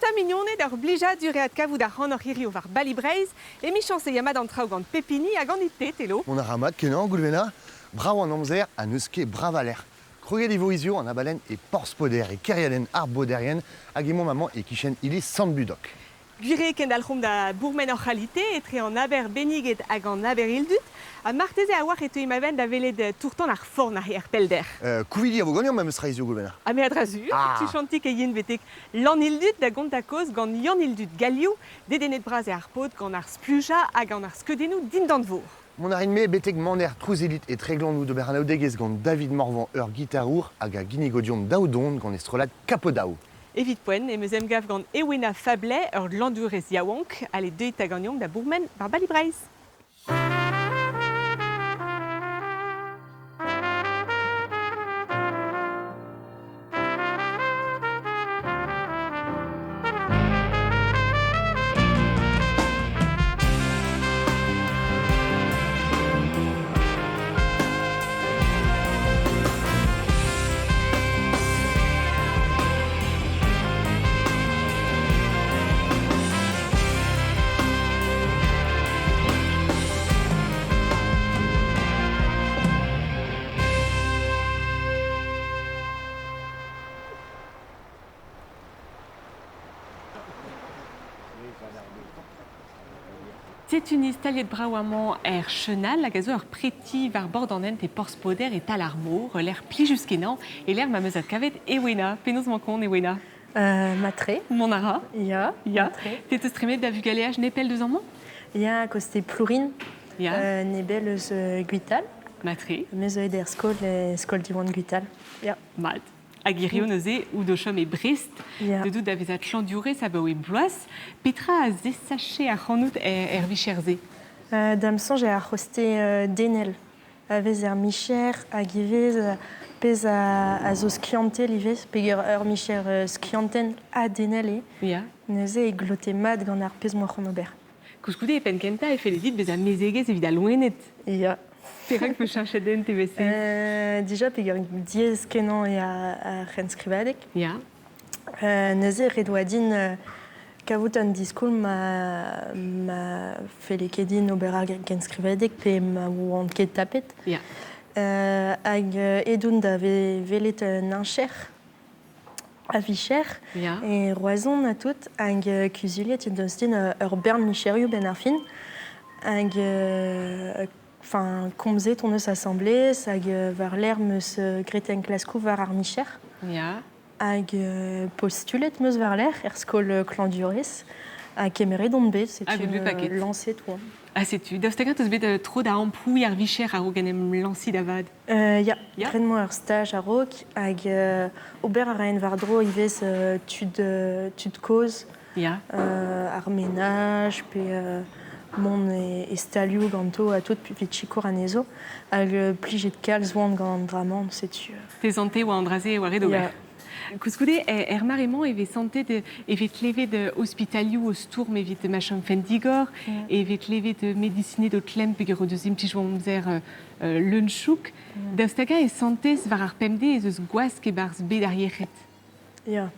Ata mignoned, ur blijadur eo adkavout ac'hanoc'h hiziv war Bali Breizh. Emichañs e ya mat an traoù gant pep hini ha ganit-te, Telo. Mont a ra mat kenañ, Goulwena. Brav an amzer ha n'eus ket brav a lec'h. Kroget e vo hiziv an abadenn e Porzh-Poder, e kêriadenn ar Boderien, hag emaomp amañ e-kichen iliz Sant-Budok. Gwir eo kendalc'homp da bourmen hor c'halite etre an aber benniget hag an aber Ildut. Ha marteze a-walc'h e teuimp a-benn da welet tour-tan ar forn er pellder. Kouvidi a vo ganeomp memes tra hiziv, Goulwena. Ha me a-dra-sur, tuchantik e yin betek Lann-Ildut da gontañ kaoz gant Yann-Ildut Galliou, dedennet-bras eo ar paotr gant ar splujañ ha gant ar skeudennoù dindan-vor. Mont a rin-me betek maner Trouzelit e Treglonou d'ober anaoudegezh gant David Morvan, ur gitarour hag a ginnigo deomp daou don gant e strollad Capodao. Evit poent em eus emgav gant Ewena Fablet, ur glandourez yaouank. Ale, deuit 'ta ganeomp da bourmen war Bali Breizh. Setu ni staliet brav amañ er chenal hag a zo ur preti war bord an hent e Porzh-Poder e-tal ar mor, ul lec'h plijus-kenañ e-lec'h ma 'm eus adkavet Ewena. Penaos 'mañ kont, Ewena? Matre. Mont a ra? Ya, Ya. matre. Te 'teus tremenet da vugaleaj nepell deus amañ? Ya, koste Plourin, Ya. Nebel eus Gwital. Matre. Me zo aet er skol, skol Diwan Gwital. Ya. Mat. Hag hirio neuze out o chom e Brest, Ya. deut out da vezañ klañvdiourez abaoe bloaz. Petra a zesache ac'hanout er vicher-se? Da'm soñj eo ar c'hoste denel a vez er micher hag ivez pezh a zo skiantel ivez, peger ur micher skiantel ha denel eo. Ya. Neuze e glote mat gant ar pezh 'moa c'hoant ober. Koulskoude e penn-kentañ e felle dit bezañ mezegez evit al loened. Ya. Perak 'peus cheñchet hent evel-se? Dija peger diaes-kenañ eo ar c'henskrivadeg. Ya. Neuze ret oa din kavout un diskoulm ma felle ket din ober ar genskrivadeg pe ma oan ket tapet. Ya. Hag edon da welet un heñcher a-vicher Ya. e Roazhon ha tout hag kuzuliet he deus din ur bern micherioù benn ar fin hag enfin komzet hon eus asambles hag war-lerc'h 'm eus graet enklaskoù war ar micher. Ya. Hag postulet 'm eus war-lerc'h er skol klañvdiourez ha kemeret on bet, Ah, setu bet paket. lañset oan. Ah, setu. Daoust hag-eñ 'teus bet tro da amprouiñ ar vicher a-raok en em lañsiñ da vat? Ya, Ya. graet 'moa ur staj a-raok hag ober a raen war-dro ivez tud, tud kozh, Ya. ar menaj pe mont e stalioù ganto ha tout evit sikour anezho. Hag plijet kalz oan gant an dra-mañ, setu. Te sante oa an dra-se oa ret ober. Ya. Koulskoude, er mare-mañ e vez santet e vez klevet ospitalioù o stourm evit ma chomfent digor, e vez klevet medisined o klemm peogwir o deus implij o amzer leun-chouk. Daoust hag-eñ e santez war ar pemdez ez eus gwask e-barzh bed ar yec'hed? Ya.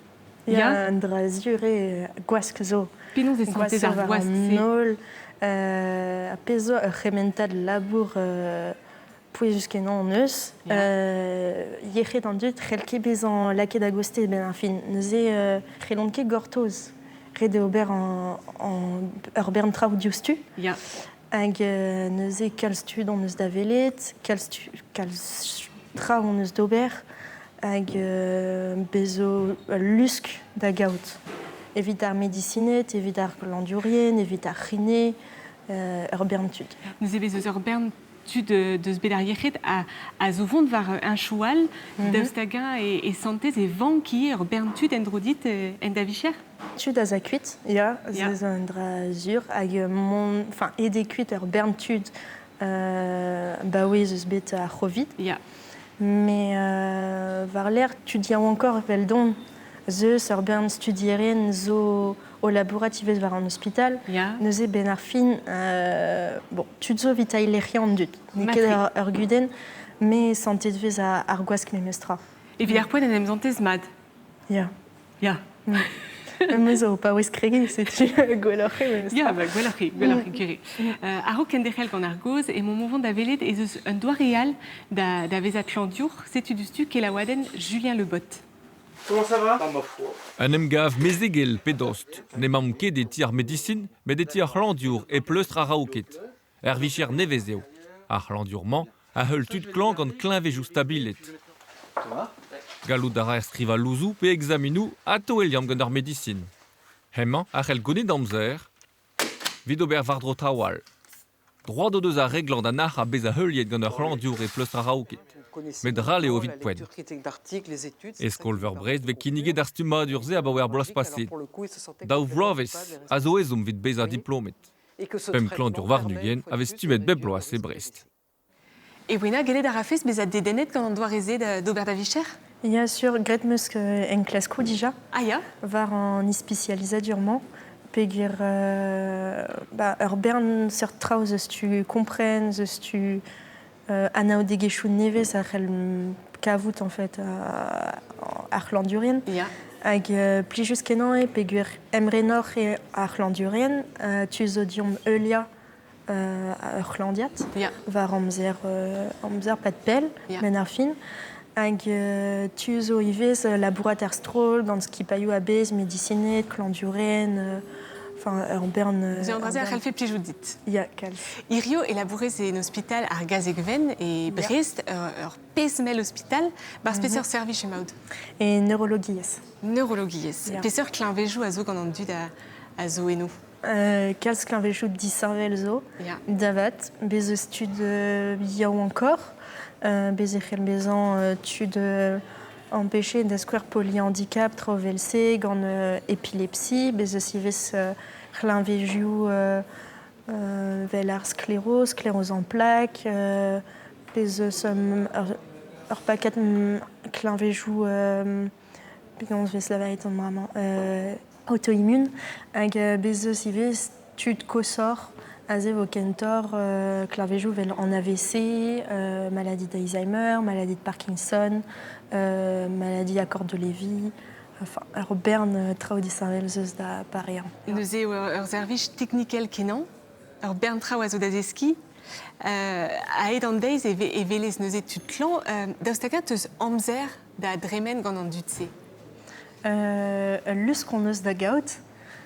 Ya? Ya, un dra sur eo gwask zo. Penaos e santez Gwask zo ar war an gwask-se? holl. Ha pezh zo ur c'hementad labour pouezus-kenañ hon eus. Ya. Yec'hed an dud c'hell ket bezañ lakaet a-gostez benn ar fin. Neuze c'hellont ket gortoz. Ret eo ober ur bern traoù diouzhtu. Ya. Hag neuze kalz tud hon eus da welet, kalz, kalz traoù hon eus d'ober hag bez zo ul lusk da gaout. Evit ar medisined, evit ar glañvdiourien, evit ar c'hine, ur bern tud. Neuze bez eus ur bern tud deus bet ar yec'hed a zo vont war un choual. Daoust hag-eñ e santez e vank ivez ur bern tud en-dro dit en da vicher? Tud a za kuit, ya, se zo un dra sur. Hag mont, enfin, aet eo kuit ur bern tud baoe ez eus bet ar C'hovid. Ya. Mais war-lerc'h, tud yaouankoc'h eveldon, zeus ur bern studierien zo o labourat ivez war an ospital. Ya. Neuze, benn ar fin, bon, tud zo evit lec'hiañ an dud. N'eo ket ur gudenn, mais santet vez ar gwask memestra. Evit ar poent en em santez mat. Ya. Ya. Me zo paouez kregiñ, setu gwelloc'h eo memes Ya, ba, gwelloc'h eo, gwelloc'h eo, gwir eo. A-raok kenderc'hel gant ar gaoz, emaomp o vont da welet ez eus un doare all da, da vezañ klañvdiour. Setu diouzhtu kelaouadenn Julien Le Bot. Comment ça va? Ah, ma foi. Un emgav mezegel pe dost. N'emaomp ket e ti ar medisin, met e ti ar c'hlañvdiour e pleustr araoket. Ur vicher nevez eo. Ar c'hlañvdiour-mañ a heul tud klañv gant kleñvedoù stabilet. Gallout a ra er skrivañ louzoù pe egzaminoù atao e liamm gant ar medisin. Hemañ a c'hell gounit amzer evit ober war-dro traoù all. Droad o deus ar re glañv da nac'hañ bezañ heuliet gant ur c'hlañvdiour e pleustr araoket. Met ral eo evit poent. E skol-veur Brest vez kinniget ar stummadur-se abaoe ar bloaz paseet. Daou vloavezh a zo ezhomm evit bezañ diplomet. Pemp klañvdiour warn-ugent a vez stummet bep bloaz e Brest. E Wena, gellet a rafes bezañ dedennet gant an doare-se d'ober da vicher? Ya, sur, graet 'm eus enklaskoù dija. Ah ya? War an ispisializadur-mañ, peogwir bah, ur bern seurt traoù 'z eus tu kompren, 'z eus tu anaoudegezhioù nevez a c'hell kavout en fait ar c'hlañvdiourien. Ya. Hag plijus-kenañ eo peogwir emrenoc'h eo ar c'hlañvdiourien, tu zo deomp heuliañ ur c'hlañdiad war amzer amzer pad pell benn ar fin. Hag tu zo ivez labourat er stroll gant skipailhoù a-bezh, medisined, klañvdiourien, enfin ur bern... Ze an dra-se a c'hallfe plijout dit. Ya, kalz. Hirio e labourez en ospital ar Gazeg-Wenn e Brest, ur pezh mell ospital. Barzh peseurt servij emaout? E neurologiezh. Neurologiezh. Peseurt kleñvejoù a zo gant an dud a zo eno? Kalz kleñvedoù disheñvel zo da vat. Bez' eus tud yaouankoc'h, bez' e c'hell bezañ tud empechet da skouer polyhandicap, traoù evel-se, gant epilepsi. Bez' eus ivez c'hleñvedoù vel ar skleroz, skleroz en plaques. Bez' eus ur pakad kleñvedoù penaos 'vez lavaret an dra-mañ auto-immune hag bez' eus ivez tud koshoc'h aze 'vo kentoc'h kleñvedoù 'vel an AVC, maladie d'Alzheimer, maladie de Parkinson, maladie à corps de Lévy, enfin ur bern traoù disheñvel 'z eus da pareañ. Neuze eo ur servij teknikel kenañ, ur bern traoù a zo da zeskiñ. A-hed an deiz e welez neuze tud klañv. Daoust hag-eñ 'teus amzer da dremen gant an dud-se? Ul lusk hon eus da gaout.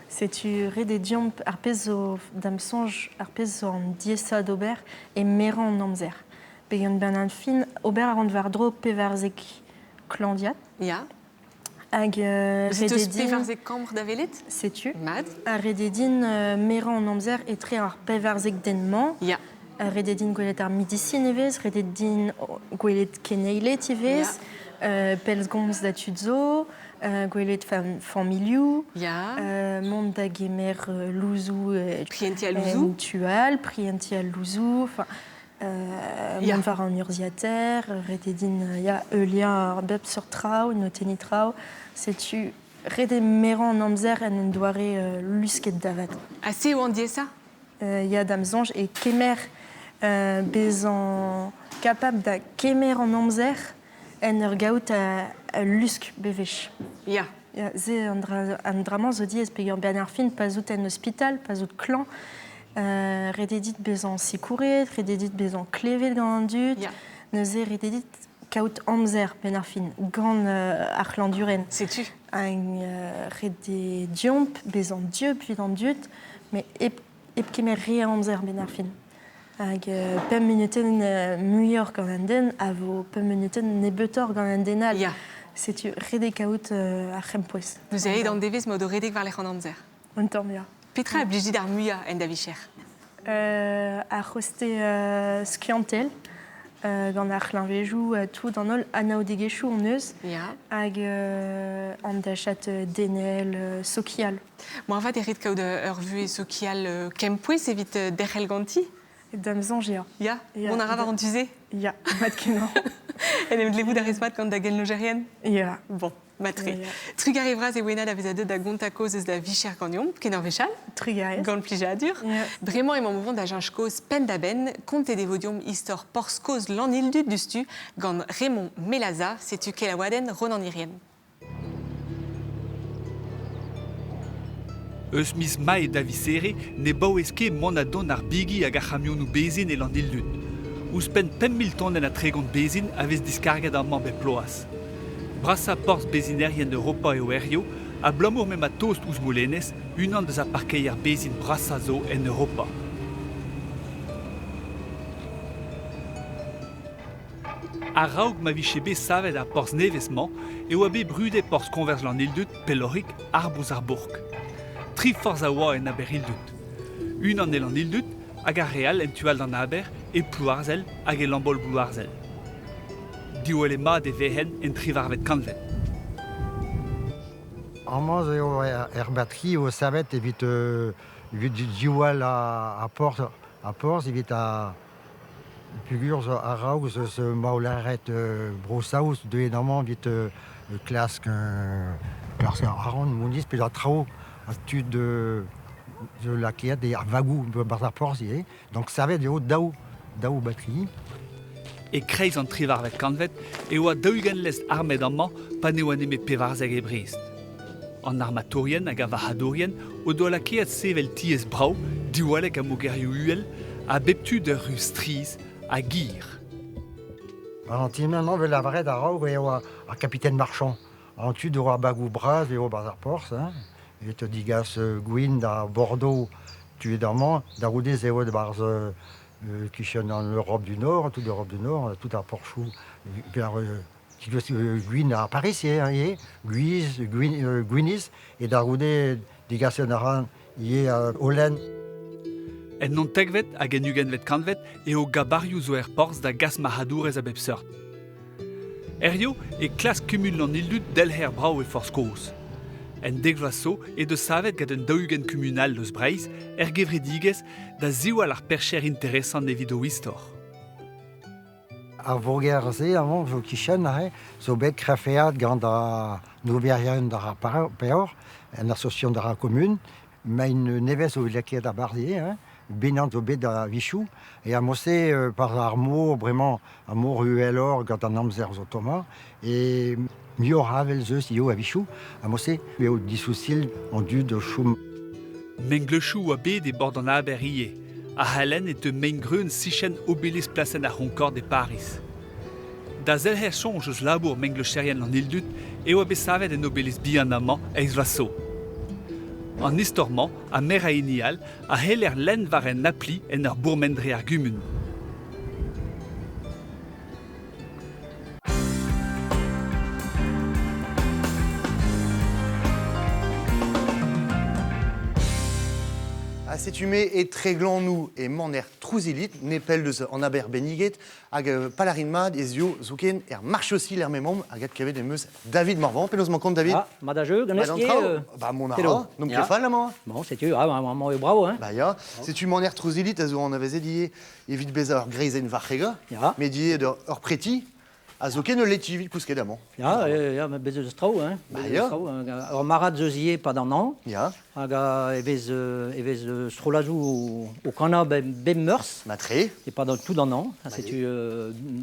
Setu ret eo deomp ar pezh zo, da'm soñj, ar pezh zo an diaesañ d'ober e merañ an amzer. Pegen benn ar fin, ober a ran war-dro 14 klañviad. Ya. Hag ret eo din... 14 kambr da welet? Setu. Mat. Ha ret eo din merañ an amzer etre ar 14 den-mañ. Ya. Ret eo din gwelet ar medisin ivez, ret eo din gwelet keneiled ivez, pellgomz da tud zo, gwelet familhoù, mont da gemer louzoù Prientiñ al louzoù. en tu all, prientiñ al louzoù, enfin mont war an urzhiataer, ret eo din ya, heuliañ bep seurt traoù, notenniñ traoù. Setu ret eo merañ an amzer en un doare lusket da vat. Ha se eo an diaesañ? Ya, da'm soñj e kemer bezañ kapabl da kemer an amzer en ur gaout ul lusk bewech. Ya. Ya, se an dra, an dra-mañ zo diaes peogwir benn ar fin pa 'z out en ospital, pa 'z out klañv, ret eo dit bezañ sikouret, ret eo dit bezañ klevet gant an dud. Ya. Neuze ret eo dit kaout amzer benn ar fin gant ar c'hlañvdiourien. Setu. Hag ret eo deomp bezañ dieub evit an dud, met hep, hep kemer re a amzer benn ar fin. Hag pemp munutenn muioc'h gant an den a vo pemp munutenn nebeutoc'h gant an den all. Ya. Setu ret eo kaout ar c'hempouez. Neuze eo an devezh ma o redek war-lerc'h an amzer. Un tamm, ya. Petra a blij dit ar muiañ en da vicher? Ar c'hoste skiantel gant ar c'hleñvedoù tout an holl anaoudegezhioù hon eus hag an dachad denel sokial. Moarvat e rit kaout ur vuhez sokial kempouez evit derc'hel ganti? Da'm soñj eo. Ya, mont a ra war an tu-se? Ya, mat-kenañ. En em glevout a rez mat gant da genlojerien? Ya. Bon. Matre. Trugarez vras e Wena da vezañ deuet da gontañ kaoz eus da vicher ganeomp, ken ur wech all. Trugarez. Gant plijadur. Bremañ emaomp o vont da cheñch kaoz penn-da-benn. Kontet e vo deomp istor porzh kozh Lannildud diouzhtu gant Raymond Melaza. Setu kelaouadenn Ronan Irien. Eus miz Mae da viz Here ne baouez ket mont ha dont ar bigi hag ar c'hamionoù bezhin e Lannildud. Ouzhpenn 5000 tonenn ha 30 bezhin a vez diskarget amañ bep bloaz. Brasañ porzh bezhinerien Europa eo hiziv, abalamour m'emañ tost ouzh Molenez, unan deus ar parkeier bezhin brasañ zo en Europa. A-raok ma vije bet savet ar porzh nevez-mañ e oa bet brudet porzh koñvers Lannildud pelloc'hik àr-bouez ar bourk. Tri forzh a oa en Aber-Ildut. Unan e Lannildud hag ar re all en tu all d'an aber, e Plouarzel hag e Lambaol-Blouarzel. Diwallet mat e vehen en trivarvet kantved. Amañ eo er batri eo savet evit evit diwall ar porzh ar porzh evit ar Peogwir zo a-raok 'z eus maoulered Bro-Saoz deuet amañ evit klask klask arc'hant moneiz pe da traoù ha tud zo lakaet er vagoù 'barzh ar porzh ivez. Donc savet eo daou daou batri. E-kreiz an trivarvet kantved e oa 40 lestr armet amañ pa ne oa nemet 14 e Brest. An armatourien hag ar varc'hadourien o doa lakaet sevel tiez brav, diwallek ha mogerioù uhel, a bep tu d'ur ru strizh hag hir. An ti-mañ 'vel lavaret a-raok eo ar capitaine Marchand. An tu d'ober ar bagoù bras eo 'barzh ar porzh. Hein. Evit digas gwin da Bordeaux tuet amañ, da c'houde ez eo 'barzh kichen an Europe du Nord, tout l'Europe du Nord, tout ar porzhioù vers gwin ar Paris ivez, gwiz, gwin, gwiniz, e da c'houde digaset a ran ivez holen. En naontekvet hag en ugentvet kantved eo gabarioù zo er porzh da gas marc'hadourezh a bep seurt. Hiziv e klask kumun Lannildud delc'her brav e forzh kozh. En dek vloaz zo he deus savet gant un 40 kumun all eus Breizh er gevredigezh da ziwall ar percher interesant evit o istor. Ar voger-se amañ zo kichen aze zo bet krafeat gant an obererien d'ar peoc'h, en association d'ar commune. Mein nevez zo lakaet a-barzh ivez, hein. Benañ zo bet a-wechoù. E ar mod-se, par ar mor bremañ, ar mor uheloc'h gant an amzer zo tommañ, e muioc'h avel zeus ivez a-wechoù. Ar mod-se eo disousil an dud o chom. Mengleuzioù oa bet e bord an aber ivez. Ac'halen e teu mein-greun sichenn Obelisk plasenn ar C'honcorde e Pariz. Da zelc'her soñj eus labour mengleucherien an Ildud e oa bet savet en obelisk bihan amañ eizh vloaz zo. An istor-mañ ha meur a hini all a c'heller lenn war un appli en ur bourmen dre ar gumun. Ha setu me e Treglonou e maner Trouzilit, nepell deus an aber benniget, hag palarin mat ez eo zoken er marchosi er memomp hag adkavet em eus David Morvan. Penaos mañ kont David? Ah, mat a jeu, ganez Mat an traoù? Ba mont a ra, n'omp ket fall amañ. Bon, setu, ah, amañ eo brav, hein? Ba ya, setu maner Trouzilit a zo anavezet ivez evit bezañ ur greizenn varc'hegañ, met ivez ur preti a zo ken ul leti evit kousket amañ. Ya, ya, bez eus traoù, hein. Bah, ya. Ur marad zeus ivez pad an hañv. Ya. Hag e vez, e vez strolladoù o kanañ bep meurzh. Matre. E-pad tout an hañv. Ha setu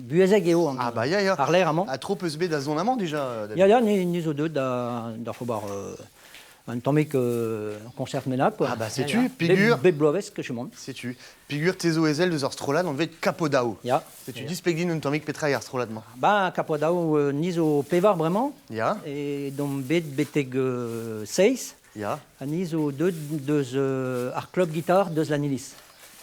buhezek eo an, ah, bah, ya, ya. ar lec'h amañ. Ha trop eus bet da zont amañ déjà? Ya, ya, ni, ni zo deuet da, da ober un tammig concert bennak. Quoi. Ah bah setu, pegur... Bep bloavezh que je monte. Setu, pegur te zo ezel deus ur strollad anvet Capodao. Ya. Setu displeg din un tammig petra eo ar strollad-mañ. Ba, Capodao, ni zo pevar bremañ. Ya. E domp bet betek seizh. Ya. Ha ni zo deuet deus ar club guitar deus Lannilis.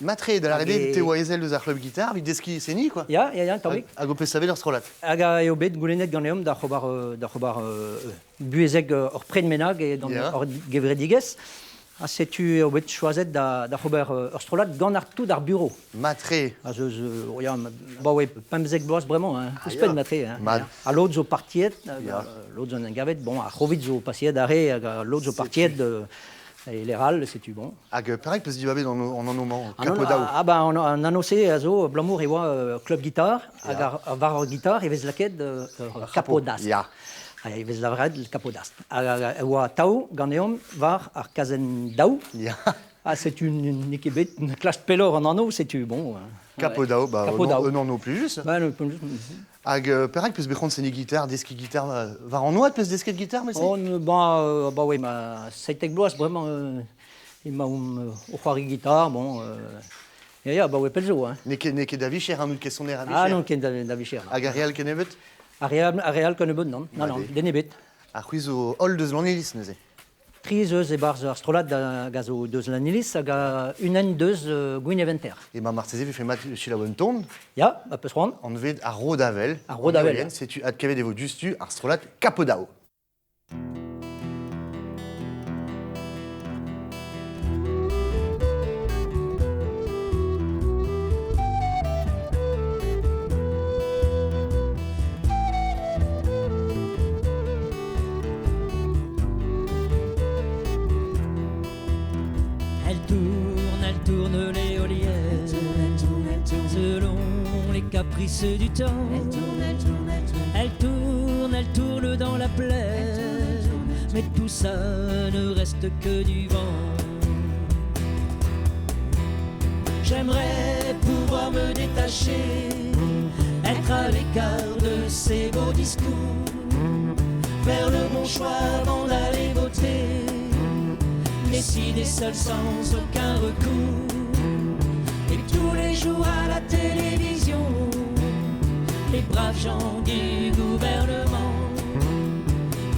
Matre, da lâret eo te oa ezel deus ar c'hlub gitar evit deskiñ seniñ, quoi. Ya, ya, ya, tammig. Hag ho peus savet ur strollad. Hag eo bet goulennet ganeomp da c'hober, da c'hober buhezek ur pred bennak e gant hor gevredigezh. Ha setu eo bet choazet da, da c'hober ur strollad gant ar tout ar bureau. Matre. Ha zeus, ya, baoe 15 bloaz bremañ, hein. Ah, Ouzhpenn matre. Hein. Mat. Ha lod zo partiet, lod zo en gavet, bon, ar C'hovid zo pasiet arre, hag lod zo partiet e lec'h all, setu bon. Hag perak peus dibabet an, an anv-mañ, Capodao? Ah, ben, an anv-se a zo, abalamour e oa club guitar, hag ar, war ar gitar e vez lakaet Capodast. Ya. E vez lavaret Capodast. Hag e oa atav ganeomp war ar kazenn daou. Ya. Ha setu n'eo ket bet klask pelloc'h an anv, setu bon. Capodao, bah, Capodao. un anv plijus. Ba, Hag perak peus bet c'hoant seniñ gitar, deskiñ gitar war an oad peus desket gitar, mais On, ba, ba oui, ma 17 bloaz bremañ emaomp o c'hoari gitar, bon, ya, ya, ba oe pell zo, hein. N'eo ket, n'eo ket da vicher, hein, n'out ket soner a vicher. Ah non, ket da, da vicher. Hag ar re all kennebeut? Ar re all, ar re all kennebeut, non, non, non, den ebet. Ha c'hwi zo holl deus Lanniliz neuze? Tri eus e-barzh ar strollad hag a zo deus Lanniliz hag a unan deus Gwineventer. Emañ marteze vefe mat selaou un ton. Ya, ma peus c'hoant. Anvet ar Rod-Avel. Ar Rod-Avel. Setu adkavet e vo diouzhtu ar strollad Capodao. Elle tourne, elle tourne l'éolienne, selon les caprices du temps. Elle tourne, elle tourne, elle tourne, elle tourne, elle tourne dans la plaine, mais tout ça ne reste que du vent. J'aimerais pouvoir me détacher, être à l'écart de ces beaux discours, faire le bon choix avant d'aller voter, décider seul sans aucun recours. Et tous les jours à la télévision, les braves gens du gouvernement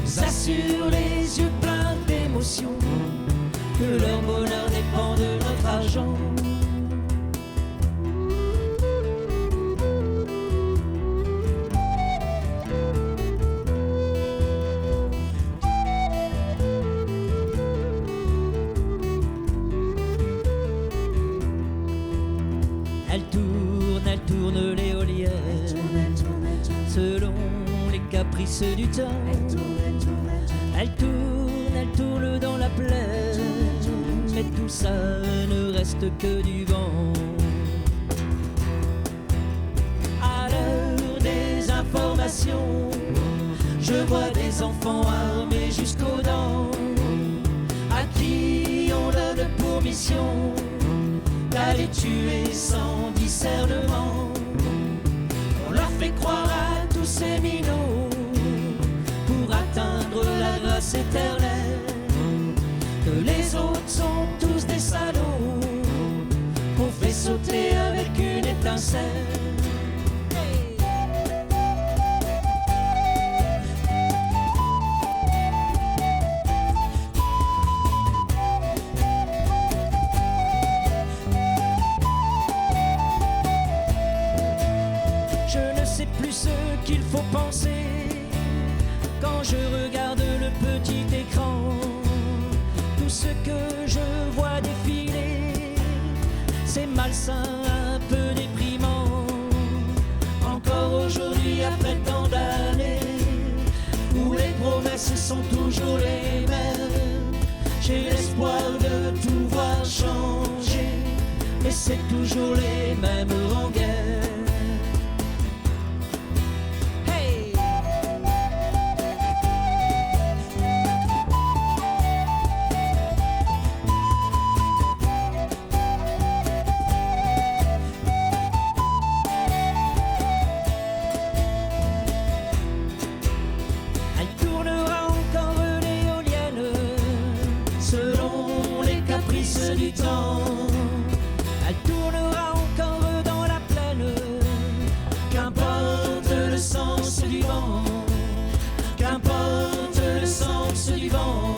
nous assurent les yeux pleins d'émotion que leur bonheur dépend de notre argent. Elle tourne l'éolienne, selon les caprices du temps. Elle tourne, elle tourne dans la plaine, mais tout ça ne reste que du vent. À l'heure des informations, je vois des enfants armés jusqu'aux dents, à qui on donne pour mission d'aller tuer sans discernement. On leur fait croire à tous ces minots pour atteindre la grâce éternelle, que les autres sont tous des salauds qu'on fait sauter avec une étincelle. Je ne sais plus ce qu'il faut penser quand je regarde le petit écran. Tout ce que je vois défiler, c'est malsain, un peu déprimant. Encore aujourd'hui, après tant d'années, où les promesses sont toujours les mêmes, j'ai l'espoir de tout voir changer, mais c'est toujours les mêmes rengaines. Hey! Elle tournera encore l'éolienne, selon les caprices du temps. Elle tournera encore dans la plaine, qu'importe le sens du vent, qu'importe le sens du vent.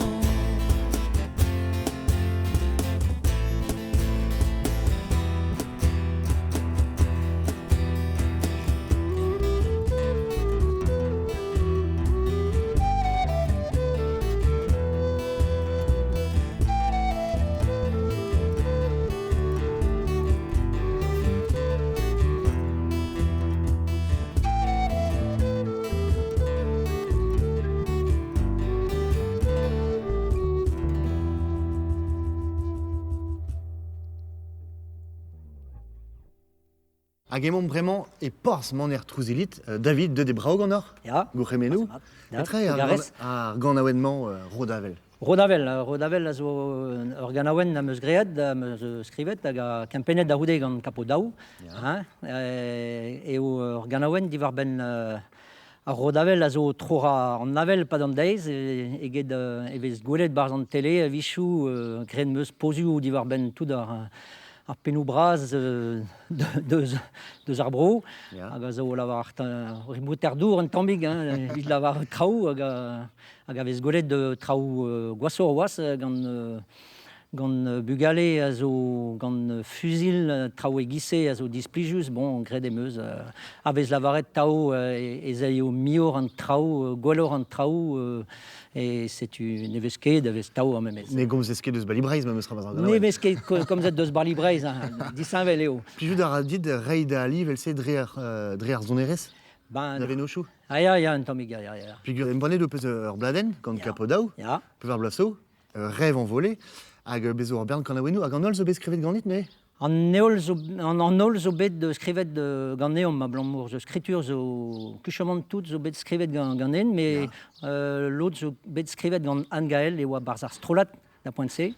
Hag emaomp bremañ e porzh maner Trouzelit, David, deut e brav ganeoc'h? Ya. Gourc'hemennoù. Ya, Petra eo trugarez. ar ganaouenn-mañ Rodavel? Rodavel, Rodavel a zo ur ganaouenn am eus graet, am eus skrivet hag a kempennet da c'houde gant Kapo Daou. Hein, eo ur ganaouenn diwar-benn ar Rodavel a zo troc'hañ an avel 'pad an deiz eget e vez gwelet 'barzh an tele a-wechoù graet 'm eus pozioù diwar-benn tout ar ar pennoù bras deus ar vro hag a zo lavar ribouter dour un tammig hein, evit lavaret traoù hag hag a vez gwelet traoù gwashoc'h c'hoazh gant gant bugale a zo gant fusil traoù e-giz-se a zo displijus. Bon, graet em eus a vez lavaret tav ez aio muioc'h an traoù, gwelloc'h an traoù e setu ne vez ket a vez tav ar memes. Ne gomzez ket eus Bali Breizh memes tra Ne vez ket komzet deus Bali Breizh, hein, disheñvel eo. Plijout a ra dit reiñ da ali evel-se dre ar, dre ar sonerezh? Ben, Da vennozhioù? Ah ya, ya, un tammig, ya, ya, ya. Peogwir embannet ho peus ur bladenn gant Kapodaou, pevar bloaz zo, Rêve envolé, hag bez zo ur bern kanaouennoù, hag an holl zo bet skrivet ganit neuze? An heol zo, an, an holl zo bet skrivet ganeomp abalamour zo skritur zo kuchamant tout zo bet skrivet ganen, met lod zo bet skrivet gant Anne Gaël e oa barzh ar strollad da poent-se,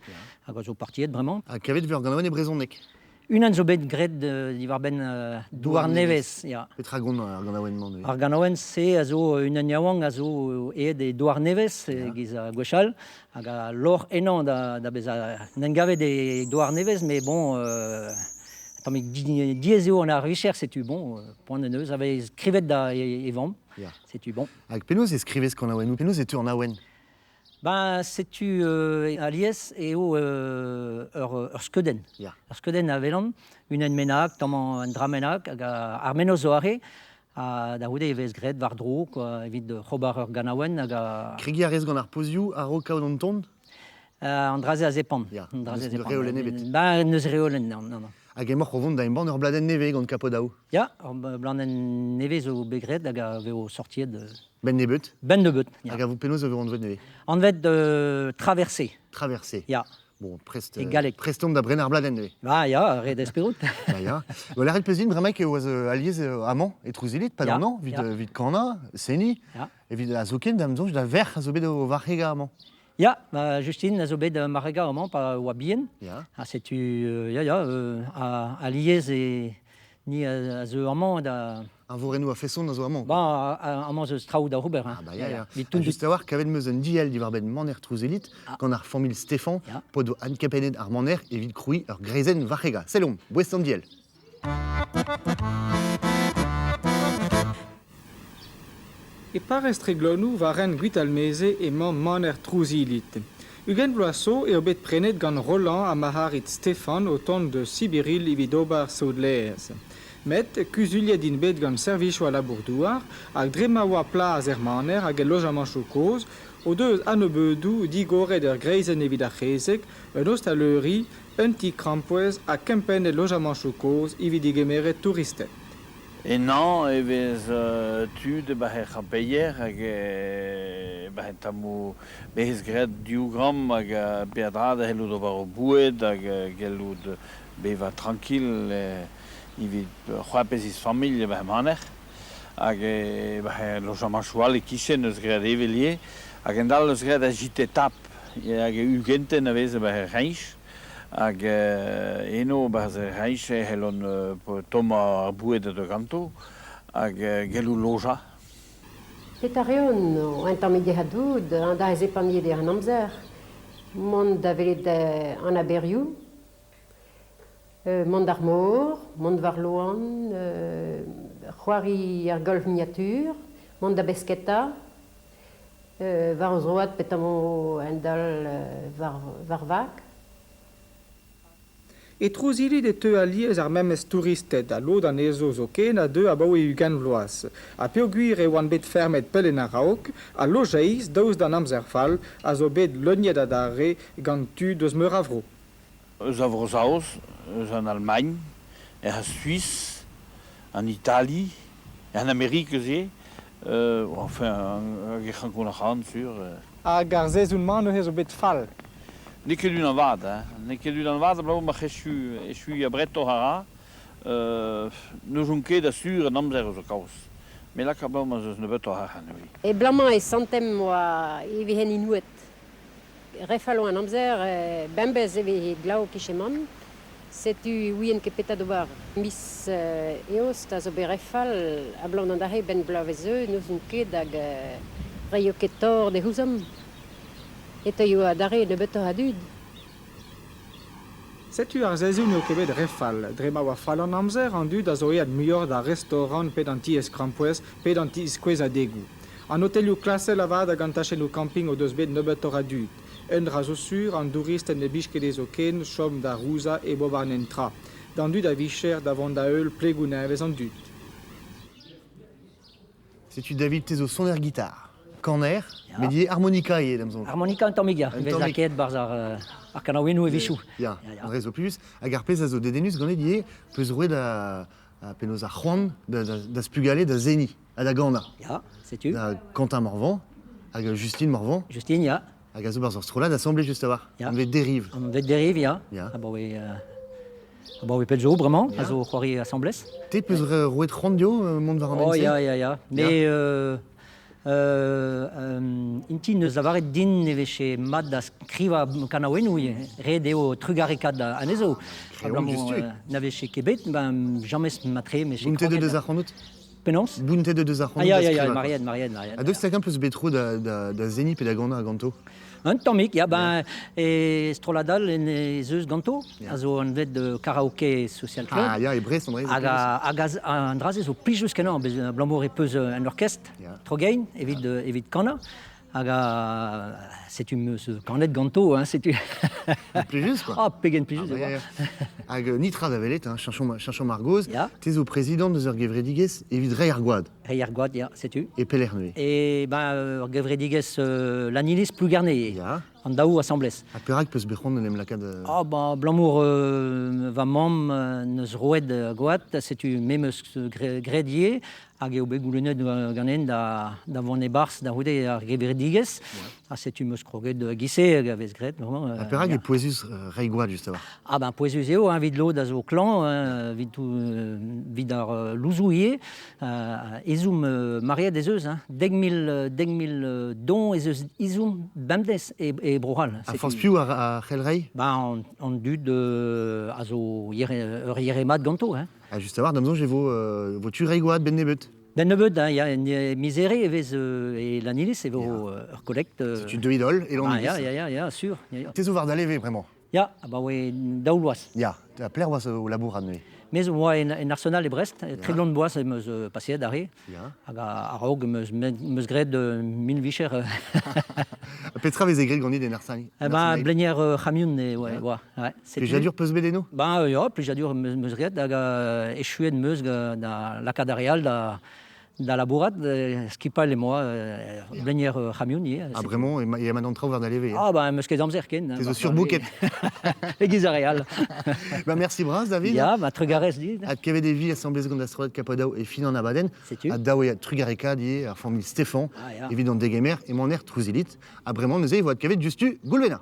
hag a zo partiet bremañ. Ha kavet ur ganaouenn e brezhoneg? Unan zo bet graet diwar-benn Douar-Nevez, ya. Petra gont ar ganaouenn-mañ neuze? Ar ganaouenn-se a zo unan yaouank a zo aet e Douar-Nevez, e-giz gwechall, hag a lorc'h ennañ da, da bezañ n'en gavet e Douar-Nevez, mais bon, tammig diaes eo an ar vicher, setu bon, poan en deus, a vez skrivet da e, e vamm, setu bon. Hag penaos e skrivez kanaouennoù? Penaos e teu an awen? Ben, setu alies eo ur, ur skeudenn. Ur skeudenn a welan, unan bennak, tamm un dra bennak, hag ar mennozh zo aze. Ha da c'houde e vez graet war-dro quoi, evit ober ur ganaouenn hag a... Kregiñ a rez gant ar pozioù a-raok kaout an ton? An dra-se a zepant. An dra-se a zepant. Reolenn ebet. Ben, n'eus reolenn, non, non, non. Hag emaoc'h o vont da embann ur bladenn nevez gant Kapodaou? Ya, ur bladenn nevez zo bet graet hag a vezo sortiet Ben nebeut. Ben nebeut, ya. Hag a vo penaos e vo anvet nevez? Anvet Traversée. Traversée. Ya. Bon, prest, E galleg. prest omp da brenañ ar bladenn nevez. Ah ya, ret esperout. Bah ya. Bon, lâret peus din bremaik e oas alies amañ e Trouzilit, pas d'an an, evit, evit kanañ, seniñ, evit a zoken da'm soñj da verc'h a zo bet o varc'hegañ amañ. Ya, Justine a zo bet marc'hegañ amañ pa oa bihan. Ha setu, ya, ya, alies e ni a zeu amañ da... Ar vorennoù a-feson a zo amañ. Ba, amañ 'z eus traoù da ober. Ah bah ya, ya. Ha just a-walc'h, kavet 'm eus un diell diwar-benn maner Trouzelit gant ar familh Stefan, p'o doa adkempennet ar maner evit krouiñ ur greizenn varc'hegañ. Sellomp, boest an diell. E parrez Treglonou war hent Gwitalmeze emañ maner Trouzilit. 20 vloaz zo eo bet prenet gant Roland ha Marc'harid Stefan o tont deus Sibiril evit ober saout-laezh. Met kuzuliet int bet gant servijoù al labour-douar hag dre ma oa plas er maner hag el lojamanchoù kozh o deus a-nebeudoù digoret ur greizenn evit ar c'hezeg, un ostaleuri, un ti-krampouezh ha kempennet lojamanchoù kozh evit degemeret touristed. Ennañ e vez tud e-barzh er c'hampeier hag e-barzh en tammoù bez graet div gramm hag peadra da c'hellout ober o boued hag gellout bevañ trankil evit c'hoapez he familh e-barzh maner. Hag e-barzh lojamanchoù all e-kichen eus graet evel ivez. Hag en-dal eus graet a-JT-Tap hag ugentenn a vez e-barzh er Reñch. Hag eno 'barzh er Reñch e c'hellont tommañ ar boued a deu ganto hag gellout lojañ. Petra reont un tammig dezhañ da zepaniet eo an amzer. Mont da welet an aberioù, mont d'ar mor, mont war loan, c'hoari ar golf miniatur, mont da besketa, war o zroad petamant a-hend-all war vag. E Trouzilit e teu alies ar memes touristed ha lod anezho zoken a deu abaoe 20 vloaz. Ha peogwir e oant bet fermet pell en a-raok, al lojeiz, daoust d'an amzer fall, a zo bet leuniet adarre gant tud eus meur a vro. Eus a Vro-Saoz, eus an Almagn, er Suis, an Itali, en Amerik eus ivez, enfin, hag e c'hankont arc'hant, sur. Hag ar sezon-mañ neuze zo bet fall. N'eo ket unan vat, hein. N'eo ket unan vat abalamour ma echu, echuiñ abretoc'h a ra. N'ouzon ket asur an amzer eus ho kaoz. Me laka abalamour ma 'z eus nebeutoc'h arc'hant evit. E bloaz-mañ e santemp oa e vehen inouet. Re fall an amzer, bembez e veze glav kicheman. Setu ouien ket petra d'ober. Miz eost a zo bet re fall abalamour d'an dra-se 'benn bloavezh zo n'ouzon ket hag reio ket tor d'e c'houzomp. E teuio adarre nebeutoc'h a dud. Setu ar sezhun n'eo ket bet re fall. Dre ma oa fall an amzer, an dud a zo aet muioc'h d'ar restaorant pe d'an tiez-krampouezh pe d'an tiskouezadegoù. An otelioù klasel avat hag an tachennoù camping o deus bet nebeutoc'h a dud. Un dra zo sur, an douristed ne blij ket dezho ken chom da rouzañ hep ober netra. D'an dud a vicher da vont da-heul plegoù nevez an dud. Setu David, te zo soner gitar, kaner, met ivez harmonika ivez da'm soñj. Harmonika un tammig, ya. Un Vez tammig. lakaet 'barzh ar, ar kanaouennoù a-wechoù. Ya, Ya, ya. an re zo plijus. Hag ar pezh a zo dedennus ganit ivez, peus roet da, penaos ar c'hoant da, da, da spugale da seniñ ha da ganañ. Ya, setu. Da Quentin Morvan hag Justine Morvan. Justine, ya. Hag a zo barzh ur strollad asambles just a-walc'h. Ya. Anvet Dérive. Anvet Dérive, ya. Ya. Abaoe, abaoe pell zo bremañ, a zo c'hoari asambles. Te peus roet c'hoant dezho mont war an Oh, hent-se? ya, ya, ya. Mais inti neus lavaret din e vije mat da skrivañ kanaouennoù ivez. Ret eo trugarekaat anezho. Kreomp Abalamour diouzhtu. na vije ket bet, ben, james matre, mais j'ai Bountet kroget. deus ac'hanout? Penaos? Bountet deus Ah ac'hanout ya, da ya, ya, skrivañ, quoi. Marianne, Marianne, Marianne. Ha daoust hag-eñ peus bet tro da, da, da seniñ pe da ganañ ganto? Un tammig, ya, ben, e strollad all en ez eus ganto, a zo anvet Karaoke Social Club. Ah ya, e Brest, an dra-se. Hag, hag an dra-se zo plijus-kenañ, bez abalamour e peus un orkestr tro-gein evit, evit kanañ. Hag setu 'meus kanet ganto, hein, setu. Plijus, quoi. Ah, pegen plijus Ah, e oa. ya, ya. Hag nitra da welet, hein, cheñchomp ar gaoz. Ya. Te zo prezidant eus ur gevredigezh evit reiñ ar gwad. Reiñ ar gwad, ya, setu. E pelec'h neuze? E ben, ur gevredigezh Lannilis Plougerne, Ya. an daou asambles. Ha perak peus bet c'hoant d'en em lakaat Ah, ben, abalamour va mamm neus roet gwad, setu me 'meus graet ivez, hag eo bet goulennet ganen da, da vont e-barzh da c'houde ar gevredigezh. Ha setu 'meus kroget giz-se hag a vez graet vraiment. Ha perak eo pouezus reiñ gwad just a-walc'h? Ah ben pouezus eo, hein, evit lod a zo klañv, hein, evit, evit ar louzoù ivez. Ezhomm maread ez eus, hein, 10 000, 10 000 don ez eus ezhomm bemdez e, e Bro-C'hall. Ha forzh piv a c'hell reiñ? Ben, an dud a zo ur yere mat ganto. Hein. Ha just a-walc'h, da'm soñj e vo tu reiñ gwad benn nebeut. Ben nebeut, hein, ya, en Misere e vez e Lannilis e vo ur collecte. Setu deuit holl e Ah, Lannilis. ya, ya, ya, ya, sûr. Ya, ya. Te zo war da leve bremañ? Ya, abaoe daou vloaz. Ya, ha pelec'h oas o labourat neuze? Me zo oa en, en Arsenal e Brest, 30 bloaz em eus paseet arre. Ya. Hag a-raok em eus, em eus graet mil vicher. Petra veze graet ganit en Arsenal? Eh ben, blenier c'hamion e oa. oa. Ouais, Plijadur peus bet eno? Ben, ya, plijadur em eus graet hag echuet em eus da lakaat ar re all da, da labourat, skipailh emañ blenier c'hamion ivez. Ha bremañ emañ an traoù war da leve. Ah ben, em eus ket amzer ken. Te zo surbooket. E-giz ar re all. Ba, merci bras, David. Ya, ba, trugarez dit. Adkevet e vi asambles gant ar strollad Kapadao e fin an abadenn. Setu. Ha daou eo trugarekaat ivez ar familh Stefan Ah, ya. evit an degemer emañ er Trouzilit. Ha bremañ neuze e vo adkevet diouzhtu Goulwena.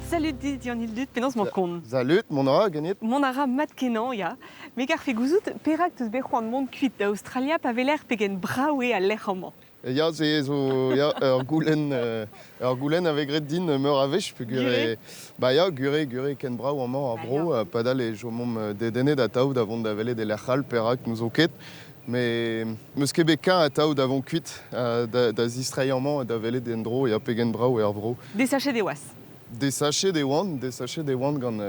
Salut dit Yann Ildut, penaos 'mañ kont? Salut, mont a ra ganit? Mont a ra mat-kenañ, ya. Me garfe gouzout perak 'teus bet c'hoant mont kuit da Aostralia pa weler pegen brav eo al lec'h amañ. Ya, se zo ya, ur goulenn a vez graet din meur a wech peogwir Gure? Ba ya, gure, gure ken brav amañ ar vro, padal e chomomp dedennet atav da vont da welet e lec'h all, perak n'ouzo ket. Mais 'meus ket bet kañ atav da vont kuit, da, da zistreiñ amañ ha da welet en-dro ya pegen brav eo ar vro. Desachet e oas. Desachet e oan, desachet e oan gant,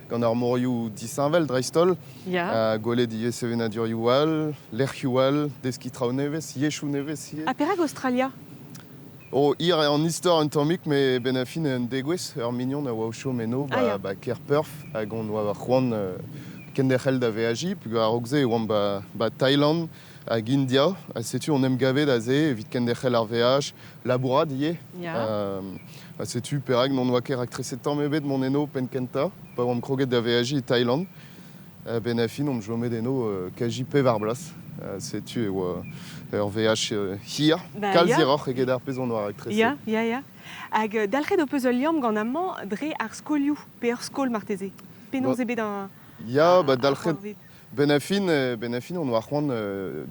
gant ar morioù disheñvel dreist-holl. Ya. Gwelet ivez sevenadurioù all, lec'hioù all, deskiñ traoù nevez, yezhoù nevez ivez. Ha perak Australia? Oh, hir eo an istor un tammig, met benn ar fin un degouezh, ur mignon a oa o chom eno, Ah, ya. ba, ba kêr Perth, hag on oa c'hoant kenderc'hel da veajiñ, peogwir a-raok-se e oamp ba, ba Thailand hag India, ha setu on em gavet aze evit kenderc'hel ar veaj, labourat ivez. Ya. Ha setu perak n'on oa ket raktreset tamm ebet mont eno penn-kentañ, pa oamp kroget da veajiñ e Thailand. A-benn ar fin omp chomet eno kazi pevar bloaz. Setu e oa ur veaj hir, Ba, kalz ya. hiroc'h eget ar pezh on oa raktreset. Ya, ya, ya. Hag dalc'het ho peus ul liamm gant amañ dre ar skolioù, pe ur skol marteze. Penaos eo bet an Ya, ba ar dalc'het c'hoarvez? Ben a fin, ben a fin on oa c'hoant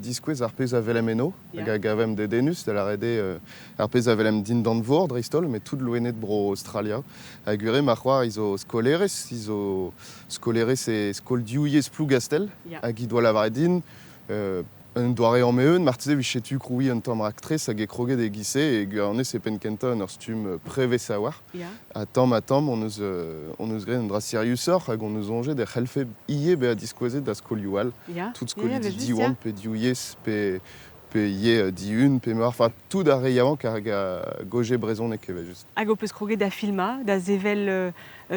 diskouez ar pezh a welem eno, hag a gavemp dedennus, da lâret eo ar pezh a welem dindan vor dreist-holl, met tout loened bro Australia. Ha gwir eo ma c'hoar he zo skolerez, he zo skolerez e skol div yezh Plougastell, hag he doa lavaret din un doare ameeun, marteze 'vije tu krouiñ un tamm raktres hag e kroget e-giz-se e gwirionez e penn-kentañ en ur stumm prevez a-walc'h. Ha tamm ha tamm hon eus, hon eus graet un dra siriusoc'h hag hon eus soñjet e c'hellfe ivez bezañ diskouezet da skolioù all. Tout skolidi Diwan pe Div Yezh pe pe ivez Dihun pe meur, enfin tout ar re yaouank hag a gaoje brezhoneg evel-just. Hag ho peus kroget da filmañ, da sevel